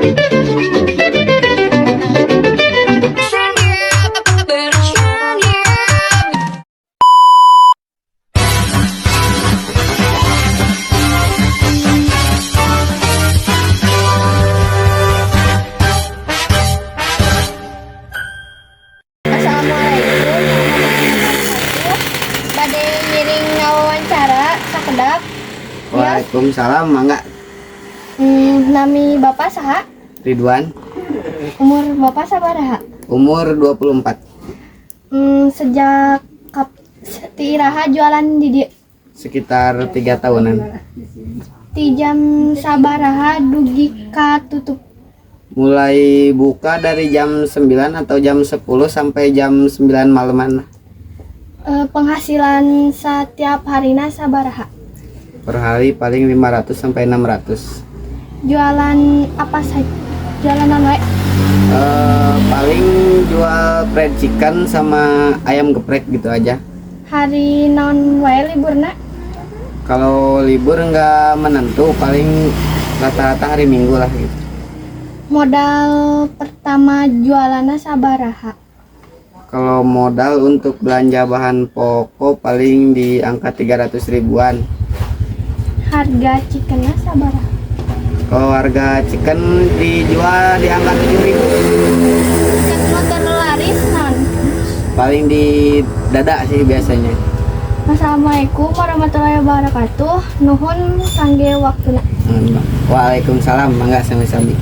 Assalamualaikum warahmatullahi wabarakatuh. Bade ngiring ngawawancara sakedap. Waalaikumsalam, mangga. Nami Bapak saha? Ridwan. Umur Bapak sabaraha? Umur 24. Sejak ti iraha jualan di dieu? Sekitar 3 tahunan. Ti jam sabaraha dugi ka tutup? Mulai buka dari jam 9 atau jam 10 sampai jam 9 malaman. Penghasilan setiap harina sabaraha? Per hari paling 500 sampai 600. Jualan apa saja? Jualan naon wae? Paling jual fried chicken sama ayam geprek gitu aja. Hari naon wae liburna? Kalau libur nggak menentu, paling rata-rata hari Minggu lah gitu. Modal pertama jualanna sabaraha? Kalau modal untuk belanja bahan pokok paling di angka 300 ribuan. Harga chickenna sabaraha? Kalau harga chicken dijual di angka 7 ribu. Chicken nu terlaris naon? Paling di dada sih biasanya. Assalamualaikum warahmatullahi wabarakatuh. Nuhun kangge waktuna. Waalaikumsalam, mangga sami-sami.